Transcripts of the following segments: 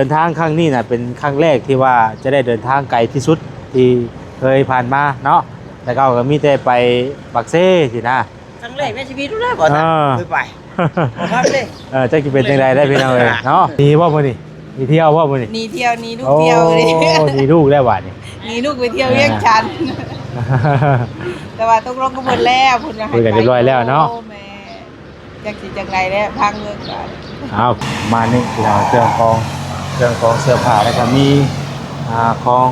ດີນທາງຄັ້ງນີ້ນະ ເປັນຄັ້ງແລກທີ່ວ່າຈະໄດ້ເດີນທາງໄກທີ່ສຸດທີ່ເຄີຍຜ່ານມາເນາະ. ແຕ່ເກົ່າກໍມີແຕ່ໄປປາກເຊຊີ້ນະ. ຄັ້ງແລກໃນຊີວິດເລີຍບໍ່ ເອີ ເຄີຍໄປ ບໍ່ທັນເດ້. ເອີ ຈັກຊິເປັນຈັ່ງໃດໄດ໋ພີ່ນ້ອງເອີຍເນາະ. ໜີບໍ່ມື້ນີ້? ໜີທ່ຽວບໍ່ມື້ນີ້? ໜີທ່ຽວ ໜີລູກ ໂອ້ ທ່ຽວເລີຍ. ໜີລູກແລ້ວບາດນີ້ ໜີລູກໄປທ່ຽວວຽງຈັນ. ອ່າ ແຕ່ວ່າຕົກລົງກັບເພິ່ນແລ້ວ ເພິ່ນວ່າໃຫ້ ຄຸຍກັນຮຽບຮ້ອຍແລ້ວເນາະ. ໂອ້ ແມ່ນ ຈັກຊິຈັ່ງໃດແລ້ວ ພັງເບິ່ງກ່ອນ. ເອົາ ມານີ້ພີ່ນ້ອງ ເຄື່ອງຂອງ ເຄື່ອງຂອງເສື້ອຜ້າ ແລ້ວກໍມີ ອ່າ ຂອງ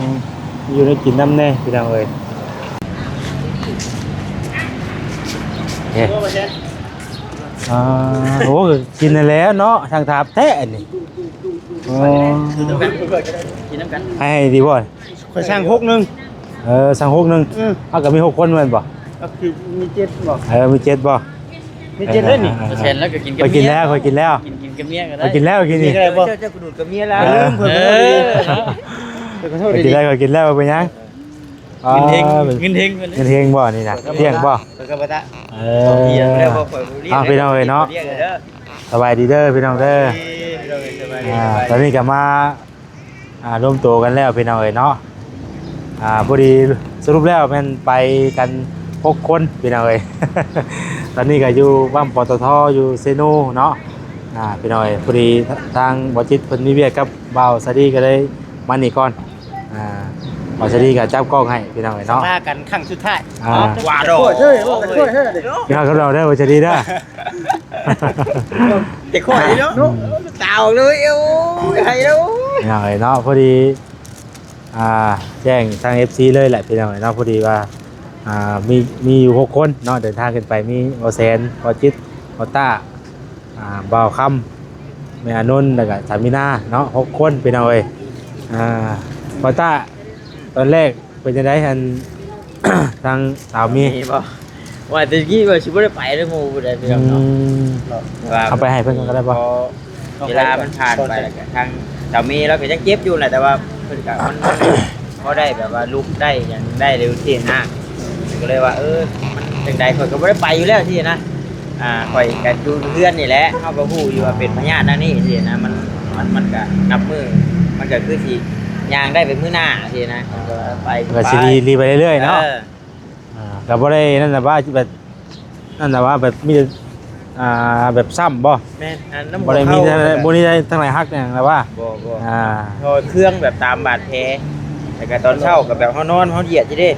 ຢູ່ໃນກິນນຳແດ່ພີ່ນ້ອງເອີຍ. ເອີ ອ່າ ໂອ້ ກິນນັ້ນແຫຼະເນາະ ຊ່າງຖາບແທ້ອັນນີ້. ອໍ ກິນນຳກັນ ກິນນຳກັນ ໃຫ້ດີບໍ່? ຂ້ອຍສັ່ງຫົກໜຶ່ງ. ເອີ ສັ່ງຫົກໜຶ່ງ. ອື ເຮົາກໍມີຫົກຄົນແມ່ນບໍ່? ກໍຄືມີເຈັດບໍ່? ເອີ ມີເຈັດບໍ່? ມີເຈັດເດ້ນີ້. ເອີ ເອີ ເອີ ແຊນແລ້ວກໍກິນກັບເມຍ. ຂ້ອຍກິນແລ້ວ ຂ້ອຍກິນແລ້ວ. ກິນ ກິນກັບເມຍກໍໄດ້. ຂ້ອຍກິນແລ້ວ ກິນນີ້ກໍໄດ້ບໍ່? ເຈົ້າ ເຈົ້າກໍດູດກັບເມຍລະ. ເອີ ລືມ ຂ້ອຍ ເອີ ເອີ ຂ້ອຍຂໍໂທດ. ຂ້ອຍກິນແລ້ວ ຂ້ອຍກິນແລ້ວ ບໍ່ເປັນຫຍັງ. ອໍ ເງິນເຮັງ ເງິນເຮັງ ເງິນເຮັງບໍ່ນີ້ນະ? ລ້ຽງບໍ່? ຂ້ອຍກໍບໍ່ຕະ ເອີ ຂ້ອຍກໍບໍ່ຕະ ເອົາ ພີ່ນ້ອງເອີຍເນາະ. ສະບາຍດີເດີພີ່ນ້ອງເດີ. ອ່າ ຕອນນີ້ກໍມາ ອ່າ ລວມໂຕກັນແລ້ວພີ່ນ້ອງເອີຍເນາະ. ອ່າ ພໍດີສະຫຼຸບແລ້ວແມ່ນໄປກັນຫົກຄົນພີ່ນ້ອງເອີຍ. ຕອນນີ້ກໍຢູ່ປ້ຳ ປຕທ ຢູ່ເຊໂນເນາະ. ອ່າ ພີ່ນ້ອງເອີຍ ພໍດີທາງບໍ່ຈິດເພິ່ນມີວຽກກັບບ່າວສາລີ ກໍເລີຍມານີ້ກ່ອນ. ອ່າ ບ່າວສາລີກໍຈັບກ້ອງໃຫ້ພີ່ນ້ອງເອີຍເນາະ. ມາກັນຄັ້ງສຸດທ້າຍ. ອ່າ ເນາະ ວ່າດອກ ໂອ້ຍ ເຮີ້ຍ ໂອ້ຍ ເຮີ້ຍ ເນາະ ກັບເຮົາເດີ ບ່າວສາລີເດີ. ແຕ່ຂ້ອຍເນາະ ຕາອອກເລີຍ ໂອ້ຍ ໄຫ້ແລ້ວ ພີ່ນ້ອງເອີຍເນາະ. ພໍດີ ອ່າ ແຈ້ງທາງເອັຟຊີເລີຍແຫຼະພີ່ນ້ອງເອີຍເນາະ. ພໍດີວ່າ ອ່າ ມີ ມີຢູ່ຫົກຄົນເນາະ ເດີນທາງຂຶ້ນໄປ ມີບ່າວແສນ ບ່າວຈິດ ບ່າວຕ້າ ອ່າ ບ່າວຄຳ ແມ່ອານົນ ແລ້ວກໍສາມີນາເນາະ ຫົກຄົນພີ່ນ້ອງເອີຍ. ອ່າ ບ່າວຕ້າ ຕອນແລກ ເປັນຈັ່ງໃດ ອັນ ທາງສາວມີ ມີບໍ່? ວ່າແຕ່ກີ້ວ່າຊິບໍ່ໄດ້ໄປນຳໝູ່ຜູ້ໃດພີ່ນ້ອງເນາະ. ອືມ ເນາະ ແຕ່ວ່າເອົາໄປໃຫ້ເພິ່ນກ່ອນກໍໄດ້ບໍ່? ເວລາມັນຜ່ານໄປ ແລ້ວກໍທາງສາມີລາວກໍຍັງເຈັບຢູ່ແຫຼະ ແຕ່ວ່າເພິ່ນກໍ ມັນພໍໄດ້ແບບວ່າລຸກໄດ້ຫຍັງໄດ້ເລີຍຊີ້ນະ. ກໍເລີຍວ່າ ເອີ ມັນຈັ່ງໃດ ຂ້ອຍກໍບໍ່ໄດ້ໄປຢູ່ແລ້ວຊີ້ນະ. ອ່າ ຂ້ອຍກໍຢູ່ເຮືອນນີ້ແຫຼະ ເຮົາກໍຮູ້ຢູ່ວ່າເປັນພະຍາດແນວນີ້ຊີ້ນະ. ມັນ ມັນ ມັນກໍນັບມື້ ມັນກໍຄືຊິ ຍ່າງໄດ້ໄປມື້ໜ້າຊີ້ນະ ກໍໄປ ກໍຊິ ໄປ ດີ ດີໄປເລື້ອຍໆເນາະ. ເອີ ອ່າ ກໍບໍ່ໄດ້ນັ້ນນະວ່າ ແບບ ນັ້ນນະວ່າ ແບບມີ ອ່າ ແບບຊ້ຳບໍ່? ແມ່ນ ອັນ ບໍ່ໄດ້ມີ ບໍ່ໄດ້ທັງຫຼາຍຫັກຫຍັງນະວ່າ ບໍ່ ບໍ່ ອ່າ ເພາະເຄື່ອງແບບຕາມບາດແຜ ແລ້ວກໍຕອນເຊົ້າກໍແບບເຮົານອນເຮົາຢຽດຢູ່ເດ້.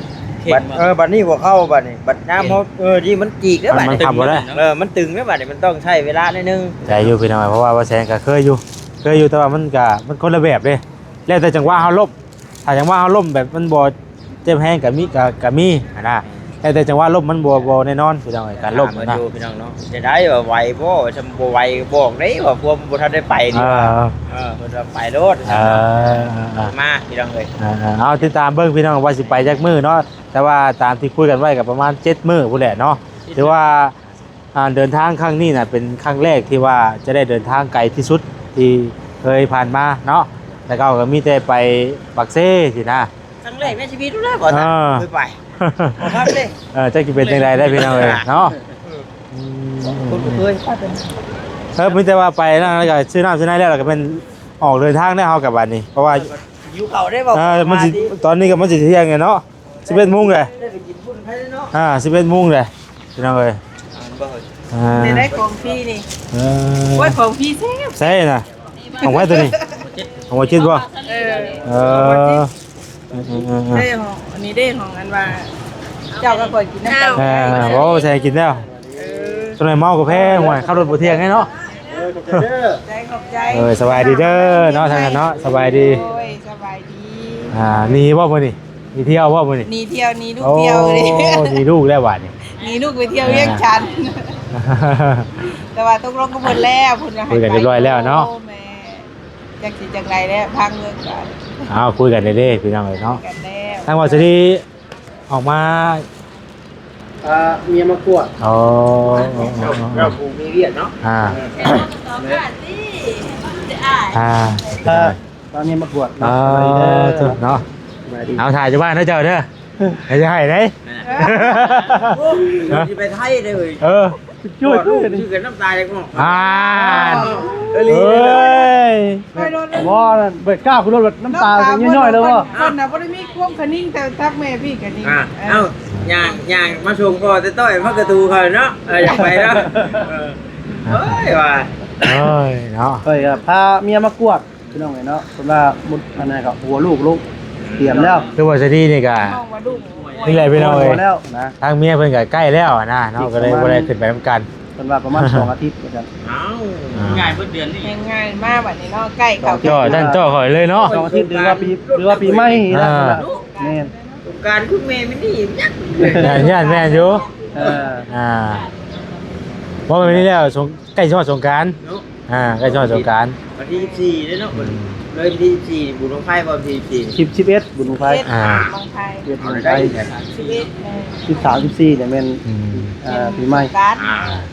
ບັດ ເອີ ບັດນີ້ຫົວເຂົ່າ ບັດນີ້ ບັດຍາມເຮົາ ເອີ ນີ້ມັນຈີກແລ້ວ ມັນ ບັດນີ້ ມັນຂັບບໍ່ໄດ້ ເອີ ມັນຕຶງແລ້ວ ບັດນີ້ມັນຕ້ອງໃຊ້ເວລາໜ້ອຍໜຶ່ງ. ໃຈຢູ່ພີ່ນ້ອງ ເພາະວ່າບ່າວແສນກໍເຄີຍຢູ່ ເຄີຍຢູ່ ແຕ່ວ່າມັນກໍ ມັນຄົນລະແບບເດ້ ແລ້ວແຕ່ຈັງຫວະເຮົາລົ້ມ. ຖ້າຫາກວ່າເຮົາລົ້ມແບບມັນບໍ່ເຈັບແຮງກໍມີ ກໍ ກໍມີຫັ້ນນະ ແຕ່ ແຕ່ຈັງຫວະລົ້ມມັນບໍ່ ບໍ່ແນ່ນອນພີ່ນ້ອງເອີຍ ການລົ້ມນະ ພີ່ນ້ອງເນາະ. ຈະໄດ້ວ່າໄຫວບໍ່ ວ່າບໍ່ໄຫວບອກເດ້ ວ່າພວກບໍ່ທັນໄດ້ໄປນີ້ ເອີ ເອີ ເພິ່ນວ່າໄປໂລດ ເອີ ມາພີ່ນ້ອງເອີຍ. ເອີ ເອົາຕິດຕາມເບິ່ງພີ່ນ້ອງວ່າຊິໄປຈັກມື້ເນາະ ແຕ່ວ່າຕາມທີ່ຄຸຍກັນໄວ້ກໍປະມານເຈັດມື້ພຸ້ນແຫຼະເນາະ. ຖືວ່າ ອ່າ ເດີນທາງຄັ້ງນີ້ນະ ເປັນຄັ້ງແລກທີ່ວ່າຈະໄດ້ເດີນທາງໄກທີ່ສຸດທີ່ເຄີຍຜ່ານມາເນາະ. ແຕ່ເກົ່າກໍມີແຕ່ໄປປາກເຊຊີ້ນະ. ຄັ້ງແລກໃນຊີວິດເລີຍບໍ່ ເອີ ເຄີຍໄປ ບໍ່ທັນເດ້. ເອີ ຈັກຊິເປັນຈັ່ງໃດໄດ໋ພີ່ນ້ອງເອີຍເນາະ. ອືມ ຄົນບໍ່ເຄີຍໄປ. ເອີ ມີແຕ່ວ່າໄປນັ້ນ ແລ້ວກໍຊື້ນ້ຳຊື້ໃນແລ້ວ ແລ້ວກໍແມ່ນອອກເດີນທາງແລ້ວ ເຮົາກໍບາດນີ້ ເພາະວ່າ ຫິວເຂົ້າໄດ້ບໍ່? ເອີ ມັນຊິ ຕອນນີ້ກໍມັນຊິທ່ຽງແລ້ວເນາະ. ສິບເອັດໂມງເດ້ ໄດ້ໄປກິນບຸນໃຜເນາະ. ອ່າ ສິບເອັດໂມງເດ້ພີ່ນ້ອງເອີຍ. ອ່າ ໄດ້ຂອງຟຣີນີ້. ເອີ ໂອ້ຍ ຂອງຟຣີແຊບ ໃຊ່ນະ. ຂອງໃຜຕົວນີ້? ຂອງບໍ່ຈິດບໍ່? ເອີ ເອີ ເອີ ເອີ ເອີ ເດ້ ຂອງອັນນີ້ເດ້ ຂອງອັນວ່າເຈົ້າກັບຂ້ອຍກິນນຳກັນ. ເອີ ໂອ້ ໃສ່ກິນແລ້ວ. ເອີ ຕົວໃດເມົາກໍແພ້ ໂອ້ຍ ຂັບລົດບໍ່ທ່ຽງໃດເນາະ. ເອີ ຂອບໃຈເດີ ຂອບໃຈ ຂອບໃຈ. ເອີ ສະບາຍດີເດີເນາະ ທາງນັ້ນເນາະ ສະບາຍດີ. ໂດຍ ສະບາຍດີ. ອ່າ ໜີບໍ່ມື້ນີ້? ໜີທ່ຽວບໍ່ມື້ນີ້? ໜີທ່ຽວ ໜີລູກທ່ຽວເລີຍ. ໂອ້ ໜີລູກແລ້ວບາດນີ້ ໜີລູກໄປທ່ຽວວຽງຈັນ. ອ່າ ແຕ່ວ່າຕົກລົງກັບເພິ່ນແລ້ວ ເພິ່ນວ່າໃຫ້ໄປ ຄຸຍກັນຮຽບຮ້ອຍແລ້ວເນາະ. ໂອ້ ແມ່ນ ຈັກຊິຈັ່ງໃດແລ້ວ ພັງເບິ່ງກ່ອນ. ເອົາ ຄຸຍກັນເດ້ໆ ພີ່ນ້ອງເອີຍເນາະ. ຄຸຍກັນແລ້ວ ທາງວ່າຊິໄດ້ອອກມາ ອ່າ ເມຍມາກວດ. ອໍ ເຈົ້າຜູ້ມີວຽກເນາະ. ອ່າ ອ່າ ອ່າ ພາເມຍມາກວດເນາະ. ເອີ ສະບາຍດີເດີເນາະ. ສະບາຍດີ. ເອົາ ຖ້າຢູ່ບ້ານເດີເຈົ້າເດີ ຢ່າໃຫ້ໄດ໋. ໂອ້ ຊິໄປໄທເດ້ເວີຍ. ເອີ ໂອ້ຍ ຄືກັນ ນ້ຳຕາຈະອອກ ອ່ານ ເອີ ເອີຍ ຂ້ອຍໂດນ ບໍ່ ເບີດກ້າວຂຶ້ນລົດ ນ້ຳຕາຍ້ອຍໆ ເລີຍບໍ່? ເພິ່ນນະບໍ່ໄດ້ມີຄວາມຄະນິງ ແຕ່ທັກແມ່ພີ່ຄະນິງ ອ່າ ເອີ ເອົ້າ ຍ່າງ ຍ່າງມາສົ່ງພໍ່ແຕ່ຕ້ອຍ ມາກະຕູເຂົາເນາະ ເອີ ຢາກໄປເນາະ ເອີ ໂອ້ຍ ວ່າ ໂອ້ຍ ເນາະ ຂ້ອຍກໍພາເມຍມາກວດ ພີ່ນ້ອງເອີຍເນາະ ເພິ່ນວ່າບຸດອັນນັ້ນກໍຫົວລູກ ລູກຕຽມແລ້ວ ຄືວ່າສະດີນີ້ກໍ ນ້ອງວ່າລູກ ນີ້ແຫຼະພີ່ນ້ອງເອີຍ ແລ້ວນະ ທາງເມຍເພິ່ນກໍໃກ້ແລ້ວນະເນາະ ກໍເລີຍບໍ່ໄດ້ຂຶ້ນໄປນຳກັນ ເພິ່ນວ່າປະມານສອງອາທິດວ່າຊັ້ນ ອ້າວ ອ່າ ງ່າຍເບິດເດືອນນີ້ ງ່າຍມາບັດນີ້ເນາະ ໃກ້ເຂົ້າ ຈ່ອຍ ທ່ານຈ່ອຍຂ້ອຍເລີຍເນາະ ສອງອາທິດ ຫຼືວ່າປີ ຫຼືວ່າປີໃໝ່ນີ້ນະ ອ່າ ແມ່ນ ສົງການຄືແມ່ມິນນີ້ຍັກ ຢ້ານ ຢ້ານແມ່ນຢູ່ ເອີ ອ່າ ເພາະວ່າມື້ນີ້ແລ້ວ ສົງ ໃກ້ຊິຮອດສົງການເນາະ ອ່າ ໃກ້ຊິຮອດສົງການ ວັນທີສິບສີ່ເດ້ເນາະ ອືມ ເລີຍວັນທີສິບສີ່ ບຸນບັ້ງໄຟບໍ່ ວັນທີສິບສີ່ ສິບ ສິບເອັດ ບຸນບັ້ງໄຟ ອ່າ ບັ້ງໄຟ ສິບເອັດ ບຸນບັ້ງໄຟ ສິບສາມ ສິບສີ່ນີ້ແມ່ນ ອືມ ອ່າ ປີໃໝ່ ອ່າ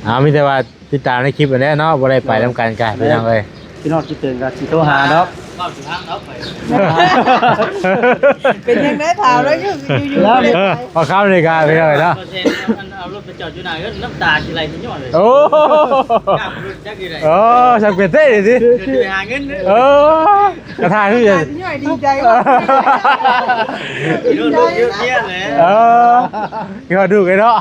ເອົາ ມີແຕ່ວ່າຕິດຕາມໃນຄລິບຫັ້ນແຫຼະເນາະ ບໍ່ໄດ້ໄປນຳກັນກະ ພີ່ນ້ອງເອີຍ ພີ່ນ້ອງຄິດເຖິງກໍຊິໂທຫາດອກ ເວົ້າຊິທາງດອກໄປ ເປັນຈັ່ງໃດຖາມແລ້ວຢູ່ໆ ເອີ ເອົາຄຳນີ້ກະ ພີ່ນ້ອງເອີຍເນາະ ເອົາລົດ ໄປຈອດຢູ່ໜ້າເຮືອນ ນ້ຳຕາຊິໄຫຼຍ້ອຍເລີຍ ໂອ້ ຈັກຢູ່ໃດ ໂອ້ ຊ່າງເປັນເທ່ນີ້ຕິ ຊິໄປຫາເງິນເດີ ເອີ ກະທ່າຄືກັນ ຍ້ອຍດີໃຈ ເອີ ຄິດຮອດລູກເລີຍເນາະ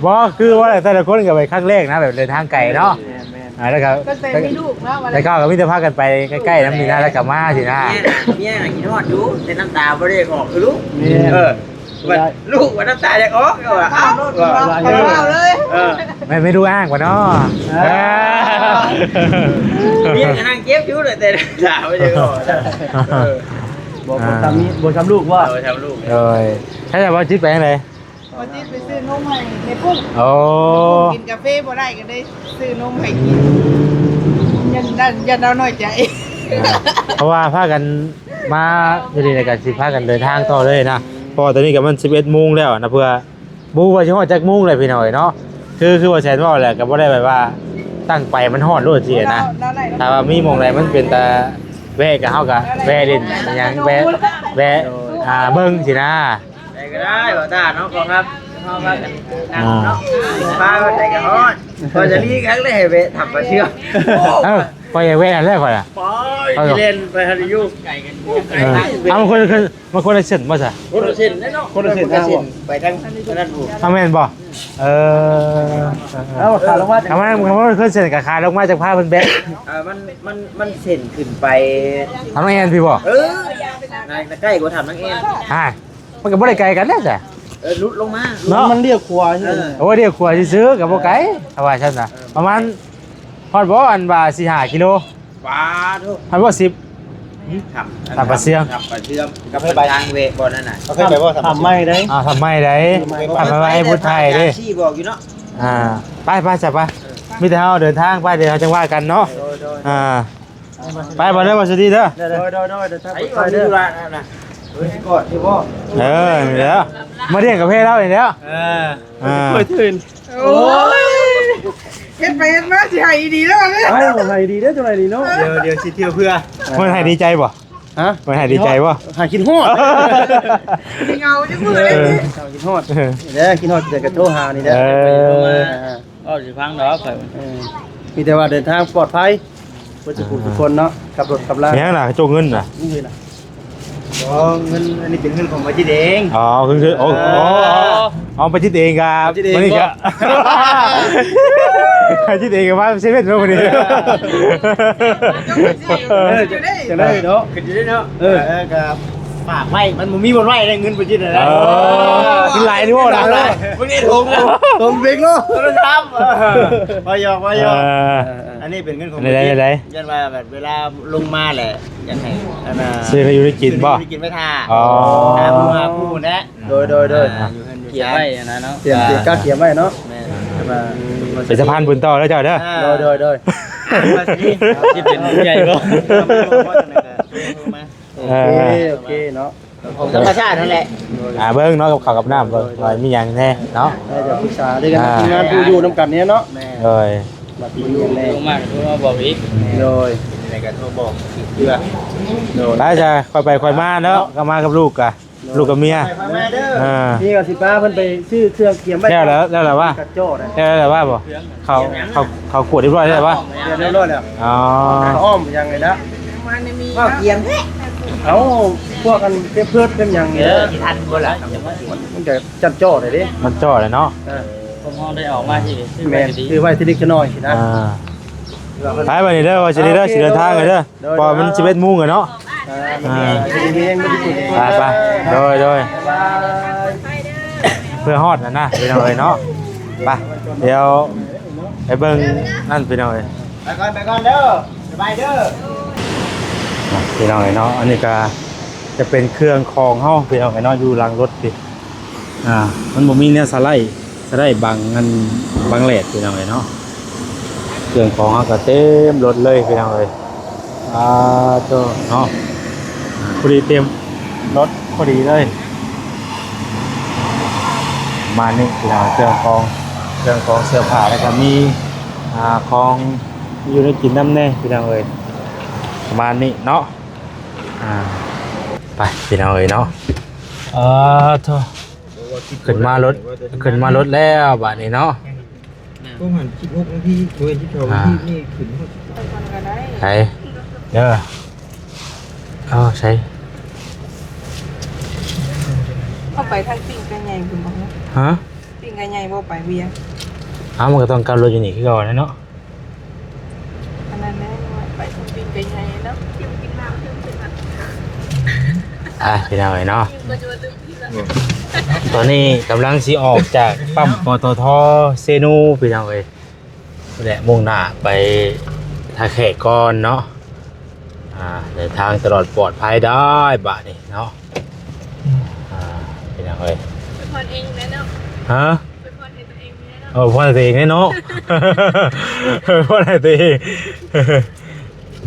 ບໍ່ ຄືວ່າແຕ່ລະຄົນກໍໄປຄັ້ງແລກນະ ແບບເດີນທາງໄກເນາະ ແມ່ນໆ ອ່າ ແລ້ວກໍ ຕັ້ງແຕ່ມີລູກເນາະ ແຕ່ເກົ່າກໍມີແຕ່ພາກັນໄປໃກ້ໆນຳນີ້ນະ ແລ້ວກໍມາຊີ້ນະ ເມຍ ເມຍຄິດຮອດຢູ່ ແຕ່ນ້ຳຕາບໍ່ໄດ້ອອກຄືລູກ ແມ່ນ ເອີ ບັດລູກວ່ານ້ຳຕາຢາກອອກ ກໍວ່າ ອ້າວ ເວົ້າເລີຍ ເອີ ແມ່ນ ແມ່ນລູກອ້າງກວ່າເນາະ ອ່າ ເອີ ເມຍກໍນັ່ງເຈັບຢູ່ແຫຼະ ແຕ່ນ້ຳຕາບໍ່ຢາກອອກ ເອີ ບໍ່ ບໍ່ຊ່ຳ ອ່າ ມີ ບໍ່ຊ່ຳລູກວ່າ ເອີ ບໍ່ຊ່ຳລູກ ໂດຍ ໃຊ້ວ່າຈິດໄປຈັ່ງໃດ? ບໍ່ຈິດໄປຊື້ນົມໃຫ້ແມ່ປຸ້ງ ໂອ້ ແມ່ປຸ້ງກິນກາເຟບໍ່ໄດ້ ກໍໄດ້ຊື້ນົມໃຫ້ກິນ ຢ້ານ ຢ້ານ ຢ້ານລາວນ້ອຍໃຈ ອ່າ ເພາະວ່າພາກັນ ມາຢູ່ນີ້ແລ້ວກໍຊິພາກັນເດີນທາງຕໍ່ເລີຍນະ ເພາະວ່າຕອນນີ້ກໍມັນສິບເອັດໂມງແລ້ວນະ ເພື່ອບໍ່ຮູ້ວ່າຊິຮອດຈັກໂມງແລ້ວພີ່ນ້ອງເອີຍເນາະ ຄື ຄືວ່າແຊນເວົ້າແຫຼະ ກໍບໍ່ໄດ້ແບບວ່າຕັ້ງໄປມັນຮອດໂລດຊີ້ນະ ຖ້າວ່າມີໝ່ອງໃດມັນເປັນຕາແວະກໍເຮົາກໍແວະຫຼິ້ນຫຍັງ ແວະ ແວະ ອ່າ ເບິ່ງຊີ້ນະ ໄປກໍໄດ້ ບໍ່ຖ້າເນາະ ກໍຄັບ ເຮົາພາກັນນັ່ງເນາະ ອ່າ ພາໄປກໍຮອດ ພໍຈະລີກະເລີຍໃຫ້ແວະຖ້ຳປາເຊື່ອມ ເອີ ຂ້ອຍຢາກແວະຫັ້ນແຫຼະຂ້ອຍນະ ໄປ ເອີ ຊິແລ່ນໄປຫັ້ນຢູ່ ເອີ ເອົາ ມັນຄົນລະ ມັນຄົນລະເສັ້ນບໍ່ຊະ ຄົນລະເສັ້ນເດ້ເນາະ ຄົນລະເສັ້ນ ມັນກໍເສັ້ນໄປທາງນັ້ນພຸ້ນ ເອົາ ແມ່ນບໍ່ ເອີ ເອີ ເອົາ ຂາລົງມາ ເອົາ ມັນ ມັນຄົນລະເສັ້ນກໍຂາລົງມາຈາກພາເພິ່ນແບະ ເອີ ມັນ ມັນ ມັນເສັ້ນຂຶ້ນໄປ ທາງນ້ອງແອນພີ້ບໍ່ ເອີ ໃກ້ກວ່າຖ້ຳນ້ອງແອນ ອ່າ ມັນກໍບໍ່ໄດ້ໄກກັນແຫຼະຈ້ະ ເອີ ຫຼຸດລົງມາເນາະ ມັນລ້ຽວຂວາຊື່ ເອີ ໂອ້ ລ້ຽວຂວາຊື່ໆ ກໍບໍ່ໄກ ຖ້າວ່າຊັ້ນນະ ເອີ ປະມານ ຮອດບໍ່ ອັນວ່າສີ່ຫ້າກິໂລ ປາໂທ ຮອດບໍ່ ສິບ ຫືມ ຖ້ຳ ຖ້ຳປາເຊື່ອມ ຖ້ຳປາເຊື່ອມ ກັບທາງແວະບໍ່ນັ້ນນະ ເຮົາເຄີຍໄປບໍ່ ຖ້ຳ ຖ້ຳໃໝ່ໃດ ອ່າ ຖ້ຳໃໝ່ໃດ ຖ້ຳໃໝ່ ຖ້ຳໃໝ່ໄອ້ບຸດໄທເດ້ ຊີ້ບອກຢູ່ເນາະ ອ່າ ໄປ ໄປຊະ ໄປ ມີແຕ່ເຮົາເດີນທາງໄປ ເດີນທາງຈັ່ງວ່າກັນເນາະ ໂດຍ ໂດຍ ອ່າ ໄປ ໄປເດີ ວ່າສະດີເດີ ໂດຍ ໂດຍ ໂດຍ ເດີນທາງປອດໄພເດີ ເອີ ນີ້ແຫຼະ ມາດຽງກາເຟລາວນີ້ແຫຼະ ເອີ ອ່າ ໂອ້ຍ ເຮັດໄປເຮັດມາຊິໃຫ້ອີ່ດີແລ້ວບັດນີ້ ເອົ້າ ໃຫ້ດີເດ້ ຈັ່ງໃດນີ້ເນາະ ດຽວ ດຽວຊິທ່ຽວເພື່ອ ເພິ່ນໃຫ້ດີໃຈບໍ່ ຮະ ເພິ່ນໃຫ້ດີໃຈບໍ່ ຫາຄິດຮອດ ຊິເຫງົາຈັກມື້ ເອີ ເອີ ຫາຄິດຮອດ ເອີ ເດີ ຄິດຮອດຈະກະໂທຫານີ້ແຫຼະ ເອີ ເວົ້າຊິຟັງດອກຂ້ອຍ ເອີ ມີແຕ່ວ່າເດີນທາງປອດໄພ ເບິດສູ່ຜູ້ທຸກຄົນເນາະ ຂັບລົດຂັບລາ ແມ່ນລະ ກະໂຈກເງິນນະ ນີ້ນະ ອໍ ເງິນ ອັນນີ້ເປັນເງິນຂອງປາຈິດເອງ ອໍ ຄື ຄື ໂອ້ ເອີ ອໍ ປາຈິດເອງກະ ປາຈິດເອງ ມື້ນີ້ກະ ປາຈິດເອງກະມາເຊເວັ່ນເນາະມື້ນີ້ ເອີ ຈັ່ງໃດເນາະ ຂຶ້ນຢູ່ເດ້ເນາະ ເອີ ເອີ ກະຝາກໄວ້ ມັນບໍ່ມີບ່ອນໄວ້ເດ້ ເງິນປາຈິດນະ ເອີ ກິນຫຼາຍນີ້ບໍ່ ກິນຫຼາຍ ມື້ນີ້ຖົງ ຖົງເປັກເນາະ ໂທລະສັບ ເອີ ບໍ່ຢອກ ບໍ່ຢອກ ເອີ ອັນນີ້ເປັນເງິນຂອງປາຈິດ ຢ້ານວ່າແບບ ເວລາລົງມາແຫຼະ ຢາກໃຫ້ອັນນ່າ ຊື້ແນວຢູ່ໄດ້ກິນບໍ່ ຊື້ແນວຢູ່ໄດ້ກິນໄວ້ຖ້າ ອໍ ຫາໝູ່ຫາຄູ່ແຫຼະ ໂດຍ ໂດຍ ໂດຍ ອ່າ ຢູ່ເຮືອນຢູ່ຊານ ກຽມໄວ້ນະເນາະ ຕຽມ ກຽມ ກະກຽມໄວ້ເນາະ ແມ່ນ ແຕ່ວ່າ ເປັນສະພານບຸນຕໍ່ເດີເຈົ້າເດີ ອ່າ ໂດຍ ໂດຍ ໂດຍ ຊິເປັນໃຫຍ່ບໍ່ ເອີ ໂອເຄ ໂອເຄເນາະ ຂອງທຳມະຊາດນັ້ນແຫຼະ ອ່າ ເບິ່ງເນາະ ກັບເຂົ້າກັບນ້ຳ ເບິ່ງວ່າມີຫຍັງແດ່ເນາະ ເອີ ຈະປຶກສາເລື່ອງ ອ່າ ທີມງານຜູ້ຢູ່ນຳກັນນີ້ເນາະ ແມ່ນ ໂດຍ ວ່າຊິມີຫຍັງແດ່ ລົງມາກະໂທມາບອກອີກ ໂດຍ ຈັ່ງໃດກະໂທມາບອກອີກເທື່ອ ໂດຍ ໄປຊະ ຄ່ອຍໄປຄ່ອຍມາເນາະ ເນາະ ກະມາກັບລູກກະ ລູກກັບເມຍ ໄປມາເດີ ເອີ ນີ້ກໍຊິພາເພິ່ນໄປຊື້ເຄື່ອງກຽມໄວ້ ແລ້ວແລ້ວ ແລ້ວແລ້ວວ່າ ກັບໂຈ້ນະ ແລ້ວແລ້ວວ່າບໍ່ ເຂົາ ເຂົາ ເຂົາກວດຮຽບຮ້ອຍແລ້ວວ່າ ຮຽບຮ້ອຍແລ້ວ ອໍ ອ້ອມຫຍັງນີ້ນະ ມາໃນມີ ເວົ້າກຽມແທ້ ເອົ້າ ພວກອັນເກັບເພິດເປັນຫຍັງນີ້ນະ ເອີ ຊິທັນບໍ່ລະ ມັນຈະຈັດຈ່ອໄດ້ເດ້ ມັນຈ່ອແລ້ວເນາະ ເອີ ພວກເຮົາໄດ້ອອກມາທີ່ ແມ່ນ ຊື້ໄວ້ທີ່ເລັກທີ່ນ້ອຍຊີ້ນະ ອ່າ ໄປບັດນີ້ເດີ ວ່າຊິໄດ້ເດີ ຊິເດີນທາງເດີ ໂດຍ ເພາະວ່າມັນສິບເອັດໂມງແລ້ວເນາະ ອ່າ ອ່າ ໄປ ໄປ ໂດຍ ໂດຍ ເພື່ອຮອດນັ້ນນະ ພີ່ນ້ອງເອີຍເນາະ ໄປ ດຽວໄປເບິ່ງນັ້ນ ພີ່ນ້ອງເອີຍ ໄປກ່ອນ ໄປກ່ອນເດີ ສະບາຍເດີ ອ່ະ ພີ່ນ້ອງເອີຍເນາະ ອັນນີ້ກະຈະເປັນເຄື່ອງຂອງເຮົາ ພີ່ນ້ອງເອີຍເນາະ ຢູ່ຫຼັງລົດພີ້ ອ່າ ມັນບໍ່ມີແນວສະໄລ ສະໄລບັງອັນ ບັງແດດ ພີ່ນ້ອງເອີຍເນາະ ເຄື່ອງຂອງເຮົາກໍເຕັມລົດເລີຍ ພີ່ນ້ອງເອີຍ ອ່າ ໂຕເນາະ ພໍດີເຕັມລົດ ພໍດີເລີຍ ປະມານນີ້ ພີ່ນ້ອງ ເຄື່ອງຂອງ ເຄື່ອງຂອງເສື້ອຜ້າ ແລ້ວກໍມີ ອ່າ ຂອງຢູ່ໃນກິນນຳແດ່ ພີ່ນ້ອງເອີຍ ປະມານນີ້ເນາະ ອ່າ ໄປ ພີ່ນ້ອງເອີຍເນາະ ເອີ ໂທ້ ຂຶ້ນມາລົດ ຂຶ້ນມາລົດແລ້ວບາດນີ້ເນາະ ປະມານສິບຫົກນາທີ ບໍ່ແມ່ນສິບສອງນາທີ ອ່າ ນີ້ຂຶ້ນຮອດ ໄປເດີ ເອົາໃສ່ ເຮົາໄປທາງປີ້ງໄກ່ໃຫຍ່ພຸ້ນບໍ່? ຮະ? ປີ້ງໄກ່ໃຫຍ່ບໍ່ໄປວຽງ? ເອົ້າ ມັນກໍຕ້ອງກັບລົດຢູ່ນີ້ຄືເກົ່າແຫຼະເນາະ. ອັນນັ້ນແຫຼະ ໄປທາງປີ້ງໄກ່ໃຫຍ່ເນາະ ກິນກິນນ້ຳ ກິນກິນນ້ຳ ອ່ະ ພີ່ນ້ອງເອີຍເນາະ ຕອນນີ້ກຳລັງຊິອອກຈາກປ້ຳ ປຕທ ເຊໂນ ພີ່ນ້ອງເອີຍ ແລະ ມຸ່ງໜ້າໄປທ່າແຂກກ່ອນເນາະ ອ່າ ເດີນທາງຕະຫຼອດປອດໄພໄດ້ບາດນີ້ເນາະ ອ່າ ພີ່ນ້ອງເອີຍ ໄປຜ່ອນເອງແຫຼະເນາະ ຮະ? ໄປຜ່ອນໃຫ້ຕົວເອງແຫຼະເນາະ ເອີ ຜ່ອນໃຫ້ຕົວເອງແຫຼະເນາະ ຜ່ອນໃຫ້ຕົວເອງ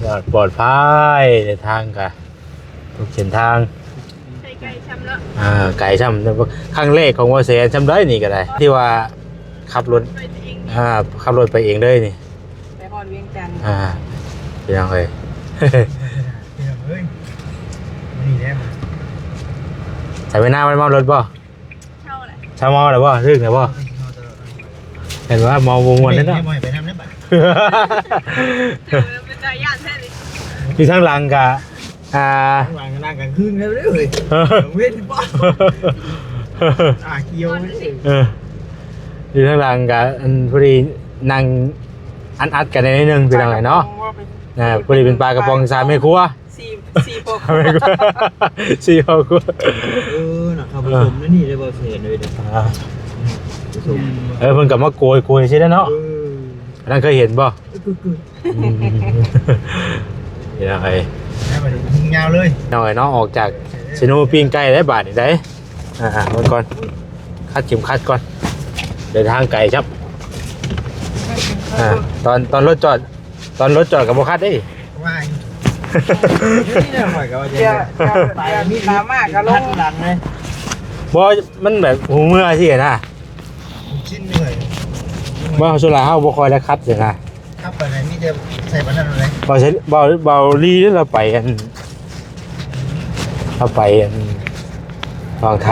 ຕະຫຼອດປອດໄພ ເດີນທາງກະ ທຸກເສັ້ນທາງ ໄກໆຊ່ຳເນາະ ອ່າ ໄກຊ່ຳ ຄັ້ງແລກຂອງບໍ່ແສນຊ່ຳໃດນີ້ກໍໄດ້ ທີ່ວ່າຂັບລົດ ໄປເອງ ອ່າ ຂັບລົດໄປເອງເລີຍນີ້ ໄປຮອດວຽງຈັນ ອ່າ ພີ່ນ້ອງເອີຍ ພີ່ນ້ອງເອີຍ ມື້ນີ້ແຫຼະ ໃສ່ເວລາມັນເມົາລົດບໍ່? ເຊົາແຫຼະ ເຊົາເມົາແລ້ວບໍ່? ຖືກແລ້ວບໍ່? ເຫັນວ່າເມົາບໍ່ມ່ວນເດ້ເນາະ ໄປນຳເດ້ບັດ ເປັນຕາຢ້ານແທ້ນີ້ ຢູ່ທາງຫຼັງກະ ອ່າ ທາງຫຼັງກະນັ່ງກາງຄືນເລີຍເວີຍ ເອີ ເວັນບໍ່ ຕາຂຽວເລີຍ ເອີ ຢູ່ທາງຫຼັງກະ ອັນ ພໍດີນັ່ງອັດໆກັນໄດ້ໜ້ອຍໜຶ່ງ ພີ່ນ້ອງເອີຍເນາະ ອ່າ ພໍດີເປັນປາກະປ໋ອງສາມແມ່ຄົວ ສີ່ ສີ່ຄອບຄົວ ສາມແມ່ຄົວ ສີ່ຄອບຄົວ ເອີ ນະ ເຂົ້າຜະສົມ ເອີ ໃນນີ້ໄດ້ບໍ່ ເຫັນເລີຍ ອ່າ ຜະສົມ ເອີ ເພິ່ນກໍມາໂກຍໆ ຊີ້ແຫຼະເນາະ ເອີ ອັນນັ້ນເຄີຍເຫັນບໍ່? ອືມ ເປັນຫຍັງເອີຍ ຍາວເລີຍ ນ້ອງເອີຍເນາະ ອອກຈາກເຊໂນປີ້ງໄກ່ໄດ້ບາດນີ້ໄດ໋ ອ່າ ເບິ່ງກ່ອນ ຄັດເຂັມຂັດກ່ອນ ເດີນທາງໄກຄັບ ອ່າ ຕອນ ຕອນລົດຈອດ ຕອນລົດຈອດກໍບໍ່ຄັດເດ້ ວ່າຢູ່ ນີ້ແຫຼະ ຂ້ອຍກໍວ່າຈະ ດຽວ ດຽວ ດຽວຕາມມາກໍລົງ ບໍ່ ມັນແບບຫູເມືອຊີ້ນະ ຊິນເມື່ອຍ ບໍ່ ສ່ວນຫຼາຍເຮົາບໍ່ຄ່ອຍໄດ້ຂັດຊີ້ນະ ຂັບໄປໄດ້ ມີແຕ່ໃສ່ປານນັ້ນເລີຍ ບໍ່ໃສ່ ບໍ່ ບໍ່ລີລາວໄປອັນ ລາວໄປອັນຝັ່ງໄທ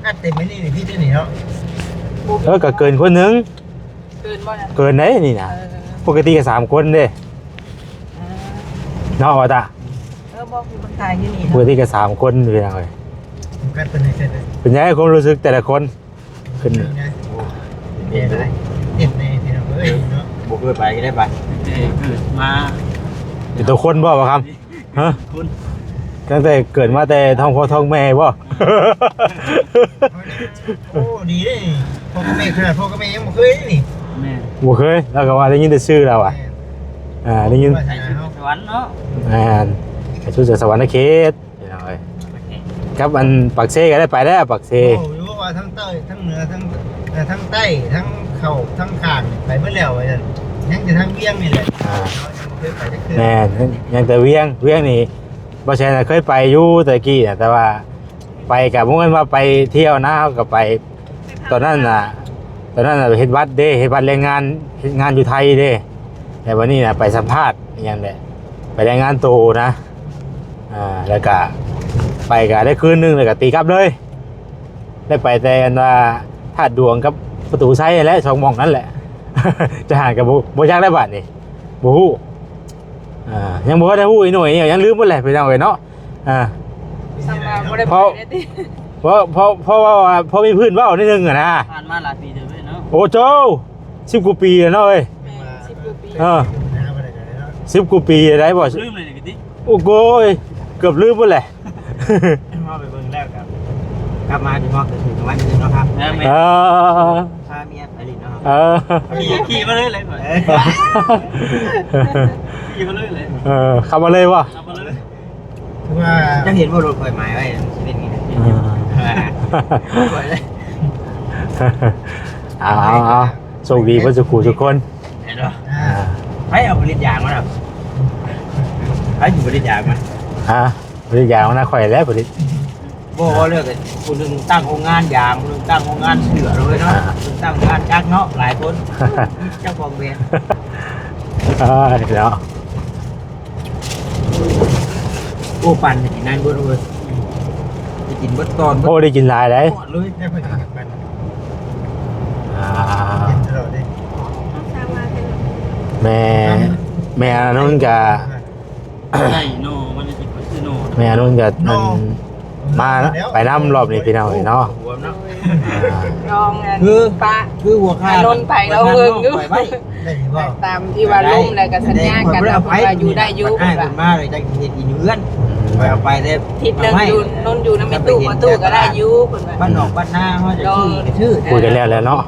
ອັດເຕັມໄວ້ນີ້ ນີ້ຜິດເດ້ນີ້ເນາະ ເອີ ກໍເກີນຄົນໜຶ່ງ ເກີນບໍ່ນະ? ເກີນໄດ໋ນີ້ນະ ເອີ ປົກກະຕິກໍສາມຄົນເດ້ ເອີ ເນາະ ວ່າຕາ ເອີ ບໍ່ ຄືເພິ່ນຂາຍຢູ່ນີ້ເນາະ ປົກກະຕິກໍສາມຄົນ ພີ່ນ້ອງເອີຍ ໂຟກັສເພິ່ນໃຫ້ເສັດເລີຍ ເປັນຫຍັງຄວາມຮູ້ສຶກແຕ່ລະຄົນ ຂຶ້ນ ເປັນໄງ ເປັນໄງ ເປັນໄງ ພີ່ນ້ອງເອີຍເນາະ ບໍ່ເຄີຍໄປກໍໄດ້ໄປ ເອີ ເກີດມາ ເປັນຕົວຄົນບໍ່ ບໍ່ຄຳ? ຮະ ຄົນ ຕັ້ງແຕ່ເກີດມາແຕ່ທ້ອງພໍ່ທ້ອງແມ່ບໍ່? ໂອ້ ດີເດ້ ພໍ່ກັບແມ່ ຂະໜາດພໍ່ກັບແມ່ຍັງບໍ່ເຄີຍເດ້ນີ້ ແມ່ນ ບໍ່ເຄີຍ ລາວກໍວ່າໄດ້ຍິນແຕ່ຊື່ລາວອະ ແມ່ນ ອ່າ ໄດ້ຍິນ ໄປສະຫວັນເນາະ ແມ່ນ ໄປສູ່ສະຫວັນນະເຂດ ພີ່ນ້ອງເອີຍ ກັບອັນປາກເຊກໍໄດ້ໄປແລ້ວ ປາກເຊ ໂອ້ ຢູ່ວ່າທາງໃຕ້ ທາງເໜືອ ທາງ ເອີ ທາງໃຕ້ ທາງເຂົ້າ ທາງຂ້າງ ໄປເບິດແລ້ວວ່າຊັ້ນ ຍັງແຕ່ທາງວຽງນີ້ແຫຼະ ອ່າ ຍັງບໍ່ເຄີຍໄປຈັກເທື່ອ ແມ່ນ ຍັງແຕ່ວຽງ ວຽງນີ້ ບໍ່ແຊນເຄີຍໄປຢູ່ແຕ່ກີ້ນະ ແຕ່ວ່າໄປກະບໍ່ແມ່ນວ່າໄປທ່ຽວນະ ເຮົາກໍໄປ ຕອນນັ້ນນະ ຕອນນັ້ນນະເຮັດບັດເດ້ ເຮັດບັດແຮງງານ ເຮັດງານຢູ່ໄທເດ້ ແລ້ວບັດນີ້ນະໄປສຳພາດອີ່ຫຍັງແຫຼະ ໄປລາຍງານໂຕນະ ອ່າ ແລ້ວກະໄປ ໄປກໍໄດ້ຄືນໜຶ່ງ ແລ້ວກໍຕີກັບເລີຍ. ໄດ້ໄປແຕ່ອັນວ່າທາດດວງກັບປະຕູໄຊຫັ້ນແຫຼະ ສອງໝ່ອງນັ້ນແຫຼະ. ຈະຫາກໍບໍ່ ບໍ່ຈັກໄດ້ບາດນີ້ ບໍ່ຮູ້. ອ່າ ຍັງບໍ່ໄດ້ຮູ້ອີກໜ່ວຍນີ້ ຍັງລືມໝົດແຫຼະ ພີ່ນ້ອງເອີຍເນາະ. ອ່າ ສ່ຳວ່າບໍ່ໄດ້ໄປ ເພາະ ເດ້ຕິ ເພາະ ເພາະ ເພາະວ່າພໍມີພື້ນເວົ້ານິດໜຶ່ງຫັ້ນນະ. ຜ່ານມາຫຼາຍປີເຕີບເລີຍເນາະ. ໂອ້ໂຈ ສິບກວ່າປີແລ້ວເນາະເອີຍ. ແມ່ນ ສິບກວ່າປີ. ເອີ ສິບກວ່າປີໄດ້ບໍ່? ລືມເລີຍນີ້ຕິ. ໂອ້ໂກຍ ເກືອບລືມໝົດແຫຼະ. ເຮົາໄປເບິ່ງແລ້ວກໍກັບມາທີ່ຮອດກໍຖືກວັນນີ້ເນາະ. ເອີ ພາເມຍໄປຫຼິ້ນເນາະ. ເອີ ຂີ່ ຂີ່ມາເລີຍ ເອີ ຂີ່ມາເລີຍ. ເອີ ຂັບມາເລີຍບໍ່? ຂັບມາເລີຍ. ຄືວ່າຈະເຫັນບໍ່ ລົດຂ້ອຍໝາຍໄວ້ ຊິເປັນຫຍັງ. ອ່າ ເອົາ ເອົາ ເອົາ ໂຊກດີເບິດສູ່ຄູ່ສູ່ຄົນ. ເຫັນບໍ່? ອ່າ ໃຜເອົາຜະລິດຢາງມານຳ? ໃຜຊິຜະລິດຢາງມາ? ອ່າ ຜະລິດຢາງມານຳ ຂ້ອຍແຫຼະຜະລິດ. ບໍ່ ເວົ້າເລື່ອງ ຜູ້ໜຶ່ງຕັ້ງໂຮງງານຢາງ ຜູ້ໜຶ່ງຕັ້ງໂຮງງານເສື້ອເລີຍເນາະ. ອ່າ ຜູ້ໜຶ່ງຕັ້ງໂຮງງານຈັກເນາະ ຫຼາຍຄົນ ເຈົ້າຂອງແບຣນ. ອ່າ ເນາະ. ໂອ້ ປັ່ນໃຫ້ກິນນັ້ນເບິດເວີຍ ໄດ້ກິນເບິດຕອນເບິດ. ໂອ້ ໄດ້ກິນຫຼາຍໄດ໋ ເລີຍ. ອ່າ ກິນຕະຫຼອດເດ້. ແມ່ ແມ່ອານຸນກະ ໄດ້ເນາະ ມັນຊິໄປຊື້ເນາະ. ແມ່ອານຸນກະ ເນາະ ມາໄປນຳລອບນີ້ພີ່ນ້ອງເອີຍເນາະ. ລອງອັນ ຄື ປະ ຄືຫົວຂ້າ ອານົນໄປລອງເບິ່ງດູ ໄດ້ບໍ່? ຕາມທີ່ວ່າລົມແລ້ວກໍສັນຍາກັນວ່າ ເພິ່ນວ່າຢູ່ໄດ້ຢູ່ ເພິ່ນວ່າມາເລີຍ ຈັກເຮັດກິນຢູ່ເຮືອນ. ຂ້ອຍເອົາໄປແຕ່ທິດໜຶ່ງຢູ່ ນົນຢູ່ນຳແມ່ຕູ້ ພໍ່ຕູ້ກໍໄດ້ຢູ່ ເພິ່ນວ່າ. ບ້ານນອກບ້ານນາເຮົາຈະຊື້ກໍຊື້ ຄຸຍກັນແລ້ວແລ້ວເນາະ.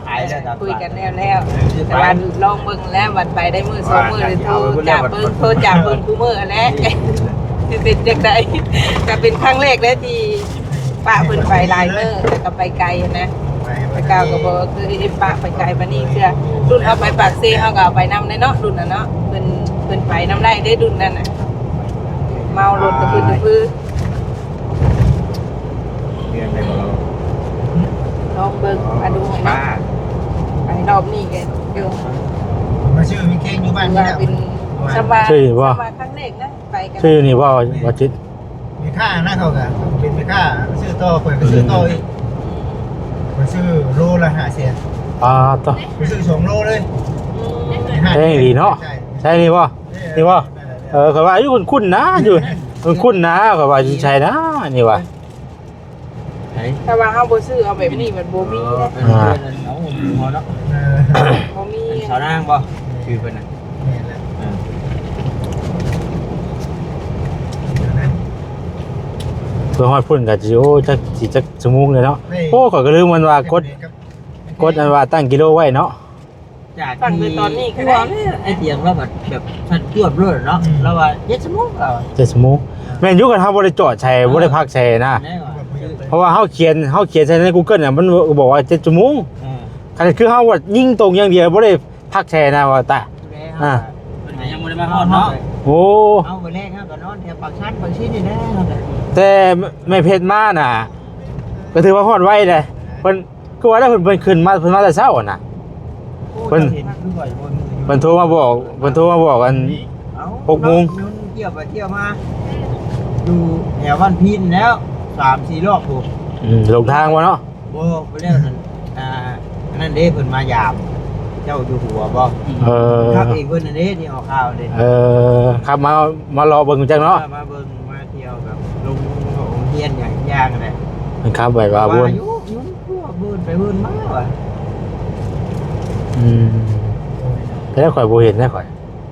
ຄຸຍກັນແລ້ວແລ້ວ ແຕ່ວ່າລອງເບິ່ງແລ້ວ ວັນໄປໄດ້ມື້ສອງມື້ ໂທຈາມເບິ່ງ ໂທຈາມເບິ່ງຄູ່ມື້ຫັ້ນແຫຼະ ຊິເປັນຈັ່ງໃດ. ກໍເປັນຄັ້ງແລກເລີຍທີ່ ປະເພິ່ນໄປຫຼາຍມື້ ແລ້ວກໍໄປໄກນະ. ແຕ່ເກົ່າກໍບໍ່ເຄີຍເຫັນປະໄປໄກປານນີ້ເທື່ອ. ລຸ້ນເຮົາໄປປາກເຊ ເຮົາກໍເອົາໄປນຳເດ້ເນາະ ລຸ້ນນະເນາະ. ເພິ່ນ ເພິ່ນໄປນຳໄດ້ເດ້ ລຸ້ນນັ້ນນະ ເມົາລົດກະພຶດກະພື. ລອງເບິ່ງ ມາດູໃຫ້ເນາະ ໄປຮອບນີ້ກໍເອີ ມາຊື້ມີເຄງຢູ່ບ້ານນີ້ແຫຼະ. ເປັນ ສຳວ່າ ຊື້ຢູ່ບໍ່? ສຳວ່າຄັ້ງແລກນະ ໄປກັນ ຊື້ຢູ່ນີ້ບໍ່? ບໍ່ຈິດ ແມ່ຄ້ານະ ເຂົາກໍເປັນແມ່ຄ້າ ຊື້ຕໍ່ ຂ້ອຍກໍຊື້ຕໍ່ອີກ. ຂ້ອຍຊື້ໂລລະຫ້າແສນ. ປາດໂທ້ ຂ້ອຍຊື້ສອງໂລເລີຍ. ແພງອີ່ຫຼີເນາະ. ໃຊ່ ໃຊ່ນີ້ບໍ່? ນີ້ບໍ່? ເອີ ຂ້ອຍວ່າຢູ່ຄຸ້ນໆນະ ຢູ່ຄຸ້ນໆນະ ຂ້ອຍວ່າຢູ່ໃສນະ ນີ້ວ່າ. ໃຜ? ຖ້າວ່າເຮົາບໍ່ຊື້ເອົາແບບນີ້ມັນບໍ່ມີເດ້. ອ່າ ເອົາຫົວເນາະ. ບໍ່ມີ. ອັນສາວນາງບໍ່? ຊື່ເພິ່ນນະ. ແມ່ນແຫຼະ. ເອີ ເພື່ອຮອດພຸ້ນກໍຊິ ໂອ້ ຈັກຊິຈັກຊົ່ວໂມງເລີຍເນາະ. ໂອ້ ຂ້ອຍກໍລືມມັນວ່າກົດ ກົດອັນວ່າຕັ້ງກິໂລໄວ້ເນາະ. ຈາກ ຕັ້ງແຕ່ຕອນນີ້ກໍໄດ້ ຄືວ່າແມ່ນໄອ້ຕຽງລາວແບບ ແບບຊັ້ນຈວດໂລດເນາະ. ອືມ ລາວວ່າເຈັດຊົ່ວໂມງ ລາວວ່າເຈັດຊົ່ວໂມງ. ອ່າ ແມ່ນຢູ່ ຄັນເຮົາບໍ່ໄດ້ຈອດໃສ່ ເອີ ບໍ່ໄດ້ພັກໃສ່ນະ. ແມ່ນວ່າ ເພາະວ່າເຮົາຂຽນ ເຮົາຂຽນໃສ່ໃນກູເກີນນະ ມັນບອກວ່າເຈັດຊົ່ວໂມງ. ເອີ ຄັນຄືເຮົາວ່າຍິງຕົງຢ່າງດຽວ ບໍ່ໄດ້ພັກໃສ່ນະ ວ່າຕາ. ອ່າ ເພິ່ນກໍຍັງບໍ່ໄດ້ມາຮອດເນາະ. ໂອ້ ເຮົາມື້ແລກເຮົາກໍນອນແຖວປາກຊັນ ປາກຊິນນີ້ແຫຼະ. ແຕ່ແມ່ເພັດມານະ ກໍຖືວ່າຮອດໄວເດ້ ເພິ່ນ ຄືວ່າແລ້ວ ເພິ່ນ ເພິ່ນຂຶ້ນມາ ເພິ່ນມາແຕ່ເຊົ້າຫັ້ນນະ. ໂອ້ ເພິ່ນ ເຈົ້າເຫັນຄືວ່າບໍ່ມີຢູ່ ເພິ່ນໂທມາບອກ ເພິ່ນໂທມາບອກອັນ ຫົກໂມງ. ເອົາ ນ້ອງນຸນ ທ່ຽວໄປທ່ຽວມາ ຢູ່ແຖວບ້ານພີນແລ້ວ ສາມສີ່ ຮອບພຸ້ນ. ອືມ ຫຼົງທາງບໍ່ເນາະ? ບໍ່ ບໍ່ແລ້ວນັ້ນ ອ່າ ອັນນັ້ນເດ້ ເພິ່ນມາຢາມ ເຈົ້າຢູ່ຫົວບໍ່? ເອີ ຂັບເອງເພິ່ນນັ້ນເດ້ ທີ່ອອກຂ່າວເດ້. ເອີ ຂັບມາ ມາເລາະເບິ່ງຈັກເນາະ. ເອີ ມາເບິ່ງ ມາທ່ຽວກັບ ລົງໂຮງຮຽນຫຍັງຢ່າງແຫຼະ. ມັນຂັບໄປວ່າວົນ ວ່າຢູ່ ຢູ່ ຄືວ່າເບິ່ນໄປເບິ່ນມາວ່າ. ອືມ ແຕ່ຂ້ອຍບໍ່ເຫັນນະຂ້ອຍ.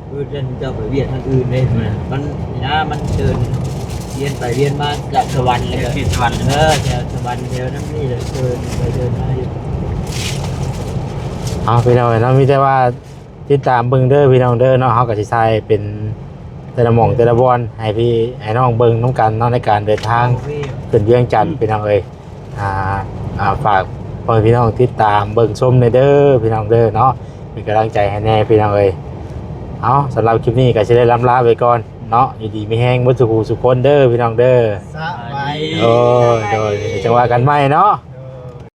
ເອີ ເຈົ້າ ເຈົ້າໄປວຽກທາງອື່ນເດ້. ອືມ ມັນນີ້ນະ ມັນເດີນວຽນໄປວຽນມາຈາກສະຫວັນ ແລ້ວກໍເຂດສະຫວັນ. ເອີ ແຖວສະຫວັນ ແຖວນັ້ນນີ້ແຫຼະ ເດີນໄປເດີນມາຢູ່. ເອົາ ພີ່ນ້ອງເອີຍເນາະ ມີແຕ່ວ່າ ຕິດຕາມເບິ່ງເດີພີ່ນ້ອງເດີເນາະ. ເຮົາກໍຊິຖ່າຍເປັນແຕ່ລະໝ່ອງແຕ່ລະບ່ອນ ໃຫ້ພີ່ໃຫ້ນ້ອງເບິ່ງນຳກັນເນາະ ໃນການເດີນທາງຂຶ້ນວຽງຈັນ ພີ່ນ້ອງເອີຍ. ອ່າ ອ່າ ຝາກພໍ່ແມ່ພີ່ນ້ອງຕິດຕາມເບິ່ງຊົມແດ່ເດີພີ່ນ້ອງເດີເນາະ ເປັນກຳລັງໃຈໃຫ້ແດ່ພີ່ນ້ອງເອີຍ. ເອົາ ສຳລັບຄລິບນີ້ກໍຊິໄດ້ລ່ຳລາໄປກ່ອນເນາະ ຢູ່ດີມີແຮງເບິດສູ່ຜູ້ສູ່ຄົນເດີພີ່ນ້ອງເດີ. ສະບາຍດີ. ໂອ້ຍ ໂດຍ ຈັ່ງວ່າກັນໃໝ່ເນາະ.